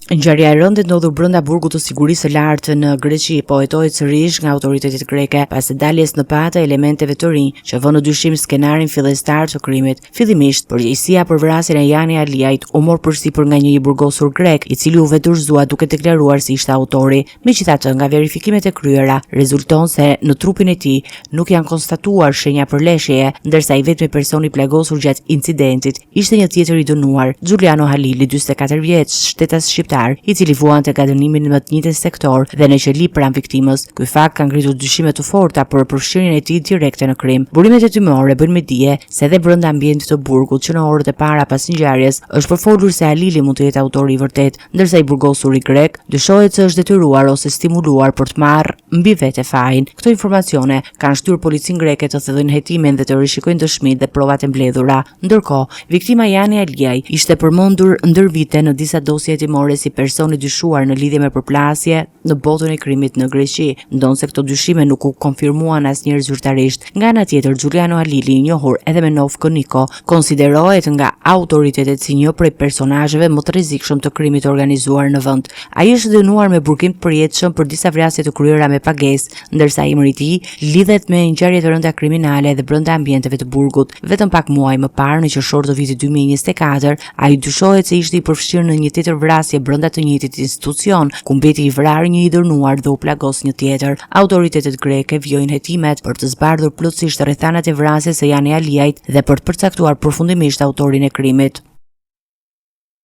Ngjarja e rëndë e ndodhur brenda burgut të sigurisë së lartë në Greqi po hetohet sërish nga autoritetet greke pas daljes në pah të elementeve të rinj që vënë në dyshim skenarin fillestar të krimit. Fillimisht, përgjegjësia për vrasjen e Jani Aliajt u mor përsipër nga një i burgosur grek, i cili u vetëdorëzua duke deklaruar se ishte autori. Megjithatë, nga verifikimet e kryera, rezulton se në trupin e tij nuk janë konstatuar shenja përleshjeje, ndërsa i vetmi person i plagosur gjatë incidentit ishte një tjetër i dënuar, Xhuliano Halili, 44 vjeç, shtetas shqiptar, i cili vuante nga dënimi në të njëjtin sektor dhe në qeli pranë viktimës. Ky fakt ka ngritur dyshime të forta për përfshirjen e tij direkte në krim. Burimet hetimore bëjnë me dije se edhe brenda ambientit të burgut që në orët e para pas ngjarjes është përfolur se Halili mund të jetë autori i vërtetë, ndërsa i burgosuri grek dyshohet se është detyruar ose stimuluar për të marrë mbi vete fajin. Këto informacione kanë shtyrë policinë greke të thellojnë hetimin dhe të rishikojnë dëshmitë dhe provat e mbledhura. Ndërkohë, viktima Jani Aliaj ishte përmendur ndër vite në disa dosje hetimore si person i dyshuar në lidhje me përplasje në botën e krimit në Greqi, ndonëse këto dyshime nuk u konfirmuan asnjëherë zyrtarisht. Nga ana tjetër, Xhuliano Halili, i njohur edhe me nofkën Niko, konsiderohet nga autoritetet si një prej personazheve më të rrezikshëm të krimit të organizuar në vend. Ai është dënuar me burgim të përjetshëm për disa vrasje të kryera me pagesë, ndërsa emri i tij lidhet me ngjarje të rënda kriminale edhe brenda ambienteve të burgut. Vetëm pak muaj më parë, në qershor të vitit 2024, ai dyshohet se ishte i përfshirë në një tjetër vrasje brenda të njëjtit institucion, ku mbeti i vrarë një i dënuar dhe u plagos një tjetër. Autoritetet greke vijojnë hetimet për të zbardhur plotësisht rrethanat e vrasjes së Jani Aliajt dhe për të përcaktuar përfundimisht autorin e krimit.